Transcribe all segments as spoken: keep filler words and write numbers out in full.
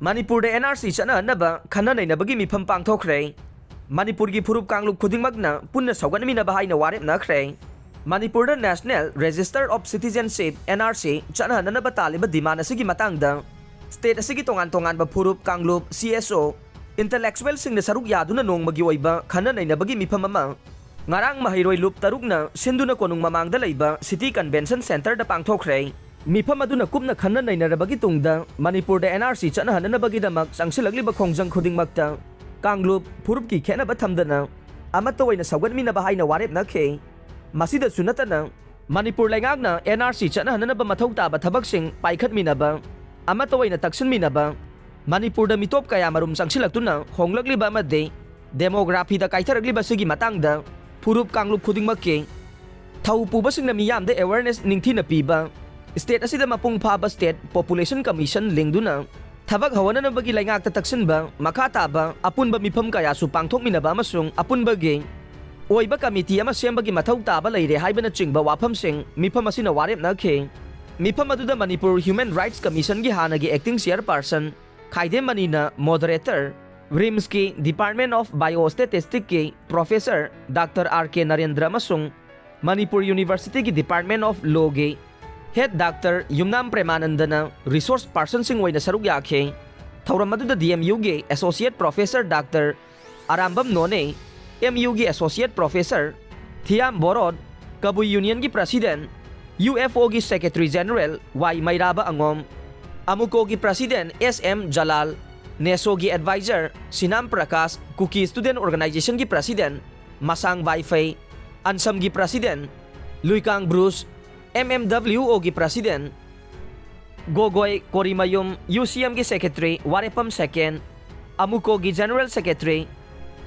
ꯃꯅꯤꯄꯨꯔꯗ and R C ꯆꯠꯅꯍꯟꯅꯕ ꯈꯟꯅ ꯅꯩꯅꯕꯒꯤ ꯃꯤꯐꯝ ꯄꯥꯡꯊꯣꯛꯈ꯭ꯔꯦ꯫ ꯃꯅꯤꯄꯨꯔꯒꯤ ꯐꯨꯔꯨꯞ ꯀꯥꯡꯂꯨꯞ ꯈꯨꯗꯤꯡꯃꯛꯅ ꯄꯨꯟꯅ ꯁꯧꯒꯠꯃꯤꯟꯅꯕ ꯍꯥꯏꯅ ꯋꯥꯔꯦꯞꯅꯈ꯭ꯔꯦ꯫ ꯃꯅꯤꯄꯨꯔꯗ National Register of Citizenship, N R C, ꯆꯠꯅꯍꯟꯅꯅꯕ ꯇꯥꯜꯂꯤꯕ demand ꯑꯁꯤꯒꯤ ꯃꯇꯥꯡꯗ state ꯑꯁꯤꯒꯤ ꯇꯣꯉꯥꯟ ꯇꯣꯉꯥꯟꯕ ꯐꯨꯔꯨꯞ ꯀꯥꯡꯂꯨꯞ, C S O, intellectualꯁꯤꯡꯅ ꯁꯔꯨꯛ ꯌꯥꯗꯨꯅ ꯅꯣꯡꯃꯒꯤ ꯑꯣꯏꯕ ꯈꯟꯅ ꯅꯩꯅꯕꯒꯤ ꯃꯤꯐꯝ ꯑꯃ ꯉꯔꯥꯡ ꯃꯍꯩꯔꯣꯏ ꯂꯨꯞ ꯇꯔꯨꯛꯅ ꯁꯤꯟꯗꯨꯅ ꯀꯣꯅꯨꯡ ꯃꯃꯥꯡꯗ ꯂꯩꯕ City Convention Centreꯗ ꯄꯥꯡꯊꯣꯛꯈ꯭ꯔꯦ꯫ ꯃꯤꯐꯝ ꯑꯗꯨꯅ ꯀꯨꯞꯅ ꯈꯟꯅ ꯅꯩꯅꯔꯕꯒꯤ ꯇꯨꯡꯗ ꯃꯅꯤꯄꯨꯔꯗ N R C ꯆꯠꯅꯍꯟꯅꯅꯕꯒꯤꯗꯃꯛ ꯆꯪꯁꯤꯜꯂꯛꯂꯤꯕ ꯈꯣꯡꯖꯪ ꯈꯨꯗꯤꯡꯃꯛꯇ ꯀꯥꯡꯂꯨꯞ ꯐꯨꯔꯨꯞꯀꯤ ꯈꯦꯠꯅꯕ ꯊꯝꯗꯅ ꯑꯃꯠꯇ ꯑꯣꯏꯅ ꯁꯧꯒꯠꯃꯤꯟꯅꯕ ꯍꯥꯏꯅ ꯋꯥꯔꯦꯞꯅꯈꯤ꯫ ꯃꯁꯤꯗꯁꯨ ꯅꯠꯇꯅ ꯃꯅꯤꯄꯨꯔ ꯂꯩꯉꯥꯛꯅ N R C ꯆꯠꯅꯍꯟꯅꯅꯕ ꯃꯊꯧ ꯇꯥꯕ ꯊꯕꯛꯁꯤꯡ ꯄꯥꯏꯈꯠꯃꯤꯟꯅꯕ, ꯑꯃꯠꯇ ꯑꯣꯏꯅ ꯇꯛꯁꯤꯟꯃꯤꯟꯅꯕ, ꯃꯅꯤꯄꯨꯔꯗ ꯃꯤꯇꯣꯞ ꯀꯌꯥ ꯃꯔꯨꯝ ꯆꯪꯁꯤꯜꯂꯛꯇꯨꯅ ꯍꯣꯡꯂꯛꯂꯤꯕ ꯑꯃꯗꯤ demographyꯗ ꯀꯥꯏꯊꯔꯛꯂꯤꯕ ꯑꯁꯤꯒꯤ ꯃꯇꯥꯡꯗ ꯐꯨꯔꯨꯞ ꯀꯥꯡꯂꯨꯞ ꯈꯨꯗꯤꯡꯃꯛꯀꯤ ꯊꯧ ꯄꯨꯕꯁꯤꯡꯅ ꯃꯤꯌꯥꯝꯗ awareness ꯅꯤꯡꯊꯤꯅ ꯄꯤꯕ, state ꯑꯁꯤꯗ ꯃꯄꯨꯡ ꯐꯥꯕ State Population Commission ꯂꯤꯡꯗꯨꯅ ꯊꯕꯛ ꯍꯧꯍꯟꯅꯅꯕꯒꯤ ꯂꯩꯉꯥꯛꯇ ꯇꯛꯁꯤꯟꯕ ꯃꯈꯥ ꯇꯥꯕ ꯑꯄꯨꯟꯕ ꯃꯤꯐꯝ ꯀꯌꯥꯁꯨ ꯄꯥꯡꯊꯣꯛꯃꯤꯟꯅꯕ ꯑꯃꯁꯨꯡ ꯑꯄꯨꯟꯕꯒꯤ ꯑꯣꯏꯕ committee ꯑꯃ ꯁꯦꯝꯕꯒꯤ ꯃꯊꯧ ꯇꯥꯕ ꯂꯩꯔꯦ ꯍꯥꯏꯕꯅꯆꯤꯡꯕ ꯋꯥꯐꯝꯁꯤꯡ ꯃꯤꯐꯝ ꯑꯁꯤꯅ ꯋꯥꯔꯦꯞꯅꯈꯤ꯫ ꯃꯤꯐꯝ ꯑꯗꯨꯗ ꯃꯅꯤꯄꯨꯔ Human Rights Commissionꯒꯤ ꯍꯥꯟꯅꯒꯤ acting chairperson Khaidem ꯃꯅꯤꯅ moderator, RIMSꯀꯤ Department of Biostatisticsꯀꯤ Professor Doctor R K Narendra ꯑꯃꯁꯨꯡ Manipur Universityꯒꯤ Department of Lawꯒꯤ Head Doctor Yumnam ꯄ꯭ꯔꯦꯃꯥꯅꯟꯗꯅ resource personꯁꯤꯡ ꯑꯣꯏꯅ ꯁꯔꯨꯛ ꯌꯥꯈꯤ꯫ ꯊꯧꯔꯝ ꯑꯗꯨꯗ D M Uꯒꯤ Associate Professor Doctor Arambam Noney, M Uꯒꯤ Associate Professor ꯊꯤꯌꯥꯝ ꯕꯣꯔꯣꯠ, ꯀꯕꯨꯏ Unionꯒꯤ President, U F Oꯒꯤ Secretary General Y ꯃꯩꯔꯥꯕ ꯑꯉꯣꯝ, ꯑꯃꯨꯀꯣꯒꯤ President S M ꯖꯂꯥꯜ, NESOꯒꯤ Advisor ꯁꯤꯅꯥꯝ ꯄ꯭ꯔꯀꯥꯁ, ꯀꯨꯀꯤ Student Organizationꯒꯤ President ꯃꯁꯥꯡ ꯕꯥꯏꯐꯩ, ꯑꯟꯁꯝꯒꯤ President Luikang Bruce, M M W Oꯒꯤ President ꯒꯣꯒꯣꯏ ꯀꯣꯔꯤꯃꯌꯨꯝ, UCMꯒꯤ Secretary ꯋꯥꯔꯦꯄꯝ ꯁꯦꯀꯦꯟ, ꯑꯃꯨꯀꯣꯒꯤ General Secretary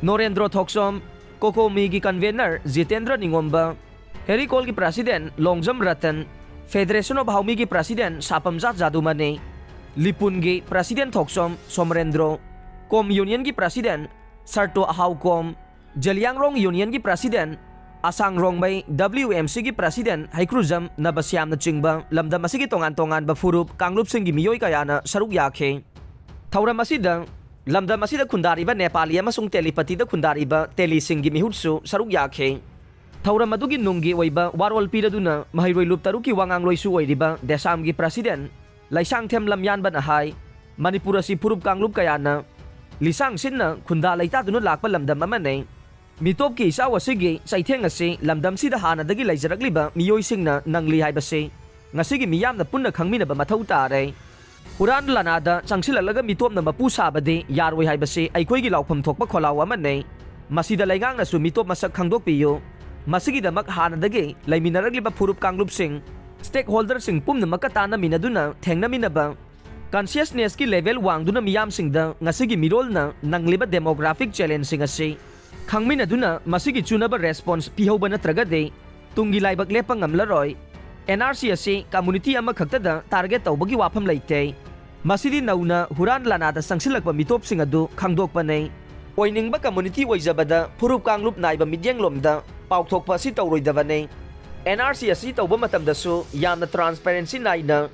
ꯅꯣꯔꯦꯟꯗ꯭ꯔꯣ ꯊꯣꯛꯆꯣꯝ, ꯀꯣꯀꯣꯃꯤꯒꯤ Convener ꯖꯤꯇꯦꯟꯗ꯭ꯔ ꯅꯤꯉꯣꯝꯕ, ꯍꯦꯔꯤꯀꯣꯜꯒꯤ President Longjam Ratan, Federation of ꯍꯥꯎꯃꯤꯒꯤ President ꯁꯥꯄꯝꯖꯥꯠ ꯖꯥꯗꯨꯃꯅꯤ, ꯂꯤꯄꯨꯟꯒꯤ President ꯊꯣꯛꯆꯣꯝ ꯁꯣꯃꯔꯦꯟꯗ꯭ꯔꯣ, ꯀꯣꯝ Unionꯒꯤ President ꯁꯔꯇꯣ ꯑꯍꯥꯎꯀꯣꯝ, ꯖꯦꯂꯤꯌꯥꯡꯔꯣꯡ Unionꯒꯤ President ꯑꯁꯥꯡ ꯔꯣꯡꯃꯩ, WMCꯒꯤ President ꯍꯩꯀ꯭ꯔꯨꯖꯝ ꯅꯕꯁ꯭ꯌꯥꯝꯅꯆꯤꯡꯕ ꯂꯝꯗꯝ ꯑꯁꯤꯒꯤ ꯇꯣꯉꯥꯟ ꯇꯣꯉꯥꯟꯕ ꯐꯨꯔꯨꯞ ꯀꯥꯡꯂꯨꯞꯁꯤꯡꯒꯤ ꯃꯤꯑꯣꯏ ꯀꯌꯥꯅ ꯁꯔꯨꯛ ꯌꯥꯈꯤ꯫ ꯊꯧꯔꯝ ꯑꯁꯤꯗ ꯂꯝꯗꯝ ꯑꯁꯤꯗ ꯈꯨꯟꯗꯥꯔꯤꯕ ꯅꯦꯄꯥꯂꯤ ꯑꯃꯁꯨꯡ ꯇꯦꯂꯤꯄꯇꯤꯗ ꯈꯨꯟꯗꯥꯔꯤꯕ ꯇꯦꯂꯤꯁꯤꯡꯒꯤ ꯃꯤꯍꯨꯠꯁꯨ ꯁꯔꯨꯛ ꯌꯥꯈꯤ꯫ ꯊꯧꯔꯝ ꯑꯗꯨꯒꯤ ꯅꯨꯡꯒꯤ ꯑꯣꯏꯕ ꯋꯥꯔꯣꯜ ꯄꯤꯔꯗꯨꯅ ꯃꯍꯩꯔꯣꯏ ꯂꯨꯞ ꯇꯔꯨꯛꯀꯤ ꯋꯥꯉꯥꯡꯂꯣꯏꯁꯨ ꯑꯣꯏꯔꯤꯕ ꯗꯦꯁꯥꯝꯒꯤ ꯄ꯭ꯔꯁꯤꯗꯦꯟ ꯂꯩꯁꯥꯡꯊꯦꯝ ꯂꯝꯌꯥꯟꯕꯅ ꯍꯥꯏ, ꯃꯅꯤꯄꯨꯔ ꯑꯁꯤ ꯐꯨꯔꯨꯞ ꯀꯥꯡꯂꯨꯞ ꯀꯌꯥꯅ ꯂꯤꯁꯥꯡ ꯁꯤꯟꯅ ꯈꯨꯟꯗꯥ ꯂꯩꯇꯥꯗꯨꯅ ꯂꯥꯛꯄ ꯂꯝꯗꯝ ꯑꯃꯅꯤ꯫ ꯃꯤꯇꯣꯞꯀꯤ ꯏꯆꯥꯎ ꯑꯁꯤꯒꯤ ꯆꯩꯊꯦꯡ ꯑꯁꯤ ꯂꯝꯗꯝꯁꯤꯗ ꯍꯥꯟꯅꯗꯒꯤ ꯂꯩꯖꯔꯛꯂꯤꯕ ꯃꯤꯑꯣꯏꯁꯤꯡꯅ ꯅꯪꯂꯤ ꯍꯥꯏꯕꯁꯤ ꯉꯁꯤꯒꯤ ꯃꯤꯌꯥꯝꯅ ꯄꯨꯟꯅ ꯈꯪꯃꯤꯟꯅꯕ ꯃꯊꯧ ꯇꯥꯔꯦ꯫ ꯍꯨꯔꯥꯟ ꯂꯥꯟꯅꯥꯗ ꯆꯪꯁꯤꯜꯂꯛꯂꯒ ꯃꯤꯇꯣꯞꯅ ꯃꯄꯨ ꯁꯥꯕꯗꯤ ꯌꯥꯔꯣꯏ ꯍꯥꯏꯕꯁꯤ ꯑꯩꯈꯣꯏꯒꯤ ꯂꯥꯎꯐꯝ ꯊꯣꯛꯄ ꯈꯣꯜꯂꯥꯎ ꯑꯃꯅꯤ꯫ ꯃꯁꯤꯗ ꯂꯩꯉꯥꯛꯅꯁꯨ ꯃꯤꯇꯣꯞ ꯃꯁꯛ ꯈꯪꯗꯣꯛꯄꯤꯌꯨ꯫ ꯃꯁꯤꯒꯤꯗꯃꯛ ꯍꯥꯟꯅꯗꯒꯤ ꯂꯩꯃꯤꯟꯅꯔꯛꯂꯤꯕ ꯐꯨꯔꯨꯞ ꯀꯥꯡꯂꯨꯞꯁꯤꯡ, ꯁ꯭ꯇꯦꯛ ꯍꯣꯜꯗꯔꯁꯤꯡ ꯄꯨꯝꯅꯃꯛꯀ ꯇꯥꯟꯅꯃꯤꯟꯅꯗꯨꯅ ꯊꯦꯡꯅꯃꯤꯟꯅꯕ, ꯀꯟꯁꯤꯌꯁꯅꯦꯁꯀꯤ ꯂꯦꯚꯦꯜ ꯋꯥꯡꯗꯨꯅ ꯃꯤꯌꯥꯝꯁꯤꯡꯗ ꯉꯁꯤꯒꯤ ꯃꯤꯔꯣꯜꯅ ꯅꯪꯂꯤꯕ ꯗꯦꯃꯣꯒ꯭ꯔꯥꯐꯤꯛ ꯆꯦꯂꯦꯟꯖꯁꯤꯡ ꯑꯁꯤ ꯈꯪꯃꯤꯟꯅꯗꯨꯅ ꯃꯁꯤꯒꯤ ꯆꯨꯅꯕ ꯔꯦꯁꯄꯣꯟꯁ ꯄꯤꯍꯧꯕ ꯅꯠꯇ꯭ꯔꯒꯗꯤ ꯇꯨꯡꯒꯤ ꯂꯥꯏꯕꯛ ꯂꯦꯞꯄ ꯉꯝꯂꯔꯣꯏ꯫ ꯑꯦꯟ ꯑꯥꯔ ꯁꯤ ꯑꯁꯤ ꯀꯝꯃꯨꯅꯤꯇꯤ ꯑꯃꯈꯛꯇꯗ ꯇꯥꯔꯒꯦꯠ ꯇꯧꯕꯒꯤ ꯋꯥꯐꯝ ꯂꯩꯇꯦ꯫ ꯃꯁꯤꯗꯤ ꯅꯧꯅ ꯍꯨꯔꯥꯟ ꯂꯥꯟꯅꯥꯗ ꯆꯪꯁꯤꯜꯂꯛꯄ ꯃꯤꯇꯣꯞꯁꯤꯡ ꯑꯗꯨ ꯈꯪꯗꯣꯛꯄꯅꯤ꯫ ꯑꯣꯏꯅꯤꯡꯕ ꯀꯝꯃꯨꯅꯤꯇꯤ ꯑꯣꯏꯖꯕꯗ ꯐꯨꯔꯨꯞ ꯀꯥꯡꯂꯨꯞ ꯅꯥꯏꯕ ꯃꯤꯠꯌꯦꯡꯂꯣꯝꯗ ꯄꯥꯎꯊꯣꯛꯄ ꯑꯁꯤ ꯇꯧꯔꯣꯏꯗꯕꯅꯤ꯫ ꯑꯦꯟ ꯑꯥꯔ ꯁꯤ ꯑꯁꯤ ꯇꯧꯕ ꯃꯇꯝꯗꯁꯨ ꯌꯥꯝꯅ ꯇ꯭ꯔꯥꯟꯁꯄꯦꯔꯦꯟꯁꯤ ꯅꯥꯏꯅ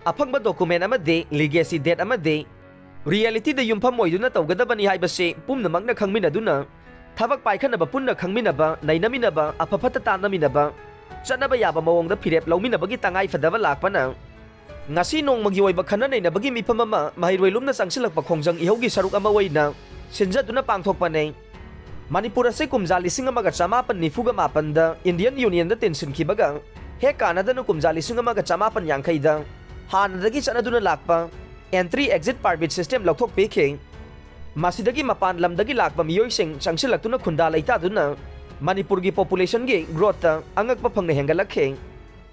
ꯑꯐꯪꯕ ꯗꯣꯀꯨꯃꯦꯟ ꯑꯃꯗꯤ ꯂꯤꯒꯦꯁꯤ ꯗꯦꯠ ꯑꯃꯗꯤ ꯔꯤꯌꯦꯂꯤꯇꯤꯗ ꯌꯨꯝꯐꯝ ꯑꯣꯏꯗꯨꯅ ꯇꯧꯒꯗꯕꯅꯤ ꯍꯥꯏꯕꯁꯤ ꯄꯨꯝꯅꯃꯛꯅ ꯈꯪꯃꯤꯟꯅꯗꯨꯅ ꯊꯕꯛ ꯄꯥꯏꯈꯠꯅꯕ ꯄꯨꯟꯅ ꯈꯪꯃꯤꯟꯅꯕ, ꯅꯩꯅꯃꯤꯟꯅꯕ, ꯑꯐ ꯐꯠꯇ ꯇꯥꯟꯅꯃꯤꯟꯅꯕ, ꯆꯠꯅꯕ ꯌꯥꯕ ꯃꯑꯣꯡꯗ ꯐꯤꯔꯦꯞ ꯂꯧꯃꯤꯟꯅꯕꯒꯤ ꯇꯉꯥꯏꯐꯗꯕ ꯂꯥꯛꯄꯅ ꯉꯁꯤ ꯅꯣꯡꯃꯒꯤ ꯑꯣꯏꯕ ꯈꯟꯅ ꯅꯩꯅꯕꯒꯤ ꯃꯤꯐꯝ ꯑꯃ ꯃꯍꯩꯔꯣꯏ ꯂꯨꯝꯅ ꯆꯪꯁꯤꯜꯂꯛꯄ ꯈꯣꯡꯖꯪ ꯏꯍꯧꯒꯤ ꯁꯔꯨꯛ ꯑꯃ ꯑꯣꯏꯅ ꯁꯤꯟꯖꯗꯨꯅ ꯄꯥꯡꯊꯣꯛꯄꯅꯤ꯫ ꯃꯅꯤꯄꯨꯔ ꯑꯁꯤ ꯀꯨꯝꯖꯥ ꯂꯤꯁꯤꯡ ꯑꯃꯒ ꯆꯃꯥꯄꯟ ꯅꯤꯐꯨꯒ ꯃꯥꯄꯟꯗ ꯏꯟꯗꯤꯌꯟ ꯌꯨꯅꯤꯌꯟꯗ ꯇꯤꯟꯁꯤꯟꯈꯤꯕꯒ ꯍꯦꯛ ꯀꯥꯟꯅꯗꯅ ꯀꯨꯝꯖꯥ ꯂꯤꯁꯤꯡ ꯑꯃꯒ ꯆꯃꯥꯄꯟ ꯌꯥꯡꯈꯩꯗ ꯍꯥꯟꯅꯗꯒꯤ ꯆꯠꯅꯗꯨꯅ ꯂꯥꯛꯄ ꯑꯦꯟꯇ꯭ꯔꯤ ꯑꯦꯛꯖꯤꯠ ꯄꯥꯔꯃꯤꯠ ꯁꯤꯁꯇꯦꯝ ꯂꯧꯊꯣꯛꯄꯤꯈꯤ꯫ ꯃꯁꯤꯗꯒꯤ ꯃꯄꯥꯟ ꯂꯝꯗꯒꯤ ꯂꯥꯛꯄ ꯃꯤꯑꯣꯏꯁꯤꯡ ꯆꯪꯁꯤꯜꯂꯛꯇꯨꯅ ꯈꯨꯟꯗꯥ ꯂꯩꯇꯥꯗꯨꯅ ꯃꯅꯤꯄꯨꯔꯒꯤ ꯄꯣꯄꯨꯂꯦꯁꯟꯒꯤ ꯒ꯭ꯔꯣꯠꯇ ꯑꯉꯛꯄ ꯐꯪꯅ ꯍꯦꯟꯒꯠꯂꯛꯈꯤ꯫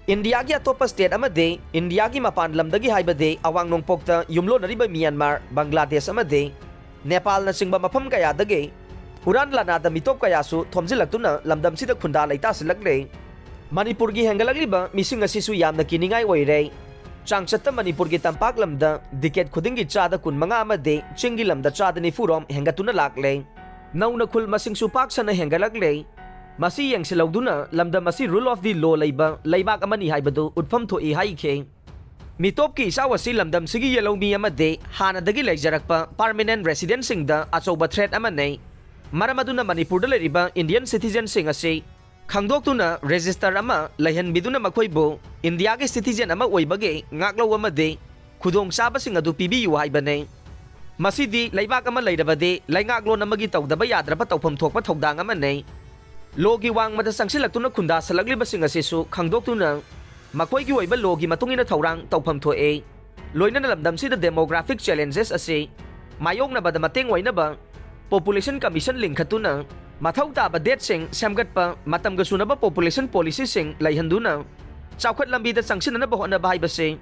ꯏꯟꯗꯤꯌꯥꯒꯤ ꯑꯇꯣꯞꯄ ꯁ꯭ꯇꯦꯠ ꯑꯃꯗꯤ ꯏꯟꯗꯤꯌꯥꯒꯤ ꯃꯄꯥꯟ ꯂꯝꯗꯒꯤ ꯍꯥꯏꯕꯗꯤ ꯑꯋꯥꯡ ꯅꯣꯡꯄꯣꯛꯇ ꯌꯨꯝꯂꯣꯟꯅꯔꯤꯕ ꯃ꯭ꯌꯥꯟꯃꯥꯔ, ꯕꯪꯒ꯭ꯂꯥꯗꯦꯁ ꯑꯃꯗꯤ ꯅꯦꯄꯥꯜꯅꯆꯤꯡꯕ ꯃꯐꯝ ꯀꯌꯥꯗꯒꯤ ꯍꯨꯔꯥꯟ ꯂꯥꯟꯅꯥꯗ ꯃꯤꯇꯣꯞ ꯀꯌꯥꯁꯨ ꯊꯣꯝꯖꯤꯜꯂꯛꯇꯨꯅ ꯂꯝꯗꯝꯁꯤꯗ ꯈꯨꯟꯗꯥ ꯂꯩꯇꯥꯁꯤꯜꯂꯛꯂꯦ꯫ ꯃꯅꯤꯄꯨꯔꯒꯤ ꯍꯦꯟꯒꯠꯂꯛꯂꯤꯕ ꯃꯤꯁꯤꯡ ꯑꯁꯤꯁꯨ ꯌꯥꯝꯅ ꯀꯤꯅꯤꯡꯉꯥꯏ ꯑꯣꯏꯔꯦ꯫ ꯆꯥꯡꯆꯠꯇ ꯃꯅꯤꯄꯨꯔꯒꯤ ꯇꯝꯄꯥꯛ ꯂꯝꯗ ꯗꯤꯀꯦꯠ ꯈꯨꯗꯤꯡꯒꯤ ꯆꯥꯗ ꯀꯨꯟꯃꯉꯥ ꯑꯃꯗꯤ ꯆꯤꯡꯒꯤ ꯂꯝꯗ ꯆꯥꯗ ꯅꯤꯐꯨ ꯔꯣꯝ ꯍꯦꯟꯒꯠꯇꯨꯅ ꯂꯥꯛꯂꯦ꯫ ꯅꯧꯅ ꯈꯨꯜ ꯃꯁꯤꯡꯁꯨ ꯄꯥꯛ ꯁꯟꯅ ꯍꯦꯟꯒꯠꯂꯛꯂꯦ꯫ ꯃꯁꯤ ꯌꯦꯡꯁꯤꯜꯍꯧꯗꯨꯅ ꯂꯝꯗꯝ ꯑꯁꯤ rule of the law ꯂꯩꯕ ꯂꯩꯕꯥꯛ ꯑꯃꯅꯤ ꯍꯥꯏꯕꯗꯨ ꯎꯠꯐꯝ ꯊꯣꯛꯏ ꯍꯥꯏꯈꯤ꯫ ꯃꯤꯇꯣꯞꯀꯤ ꯏꯆꯥꯎ ꯑꯁꯤ ꯂꯝꯗꯝꯁꯤꯒꯤ ꯌꯦꯜꯍꯧꯃꯤ ꯑꯃꯗꯤ ꯍꯥꯟꯅꯗꯒꯤ ꯂꯩꯖꯔꯛꯄ permanent residentꯁꯤꯡꯗ ꯑꯆꯧꯕ threat ꯑꯃꯅꯤ꯫ ꯃꯔꯝ ꯑꯗꯨꯅ ꯃꯅꯤꯄꯨꯔꯗ ꯂꯩꯔꯤꯕ Indian citizenꯁꯤꯡ ꯑꯁꯤ ꯈꯪꯗꯣꯛꯇꯨꯅ register ꯑꯃ ꯂꯩꯍꯟꯕꯤꯗꯨꯅ ꯃꯈꯣꯏꯕꯨ ꯏꯟꯗꯤꯌꯥꯒꯤ citizen ꯑꯃ ꯑꯣꯏꯕꯒꯤ ꯉꯥꯛꯂꯧ ꯑꯃꯗꯤ ꯈꯨꯗꯣꯡꯆꯥꯕꯁꯤꯡ ꯑꯗꯨ ꯄꯤꯕꯤꯌꯨ ꯍꯥꯏꯕꯅꯤ꯫ ꯃꯁꯤꯗꯤ ꯂꯩꯕꯥꯛ ꯑꯃ ꯂꯩꯔꯕꯗꯤ ꯂꯩꯉꯥꯛꯂꯣꯟ ꯑꯃꯒꯤ ꯇꯧꯗꯕ ꯌꯥꯗ꯭ꯔꯕ ꯇꯧꯐꯝ ꯊꯣꯛꯄ ꯊꯧꯗꯥꯡ ꯑꯃꯅꯤ꯫ Lawꯒꯤ ꯋꯥꯡꯃꯗ ꯆꯪꯁꯤꯜꯂꯛꯇꯨꯅ ꯈꯨꯟꯗꯥꯁꯜꯂꯛꯂꯤꯕꯁꯤꯡ ꯑꯁꯤꯁꯨ ꯈꯪꯗꯣꯛꯇꯨꯅ ꯃꯈꯣꯏꯒꯤ ꯑꯣꯏꯕ lawꯒꯤ ꯃꯇꯨꯡ ꯏꯟꯅ ꯊꯧꯔꯥꯡ ꯇꯧꯐꯝ ꯊꯣꯛꯏ꯫ ꯂꯣꯏꯅꯅ ꯂꯝꯗꯝꯁꯤꯗ demographic challenges ꯑꯁꯤ ꯃꯥꯌꯣꯛꯅꯕꯗ ꯃꯇꯦꯡ ꯑꯣꯏꯅꯕ Population Commission ꯂꯤꯡꯈꯠꯇꯨꯅ ꯃꯊꯧ ꯇꯥꯕ dateꯁꯤꯡ ꯁꯦꯝꯒꯠꯄ, ꯃꯇꯝꯒ ꯆꯨꯅꯕ population policyꯁꯤꯡ ꯂꯩꯍꯟꯗꯨꯅ ꯆꯥꯎꯈꯠ ꯂꯝꯕꯤꯗ ꯆꯪꯁꯤꯟꯅꯅꯕ ꯍꯣꯠꯅꯕ ꯍꯥꯏꯕꯁꯤ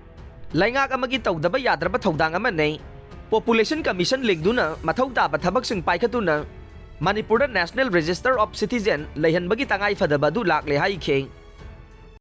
ꯂꯩꯉꯥꯛ ꯑꯃꯒꯤ ꯇꯧꯗꯕ ꯌꯥꯗ꯭ꯔꯕ ꯊꯧꯗꯥꯡ ꯑꯃꯅꯤ꯫ Population Commission ꯂꯤꯡꯗꯨꯅ ꯃꯊꯧ ꯇꯥꯕ ꯊꯕꯛꯁꯤꯡ ꯄꯥꯏꯈꯠꯇꯨꯅ ꯃꯅꯤꯄꯨꯔꯗ National Register of Citizen ꯂꯩꯍꯟꯕꯒꯤ ꯇꯉꯥꯏ ꯐꯗꯕ ꯑꯗꯨ ꯂꯥꯛꯂꯦ ꯍꯥꯏꯈꯤ꯫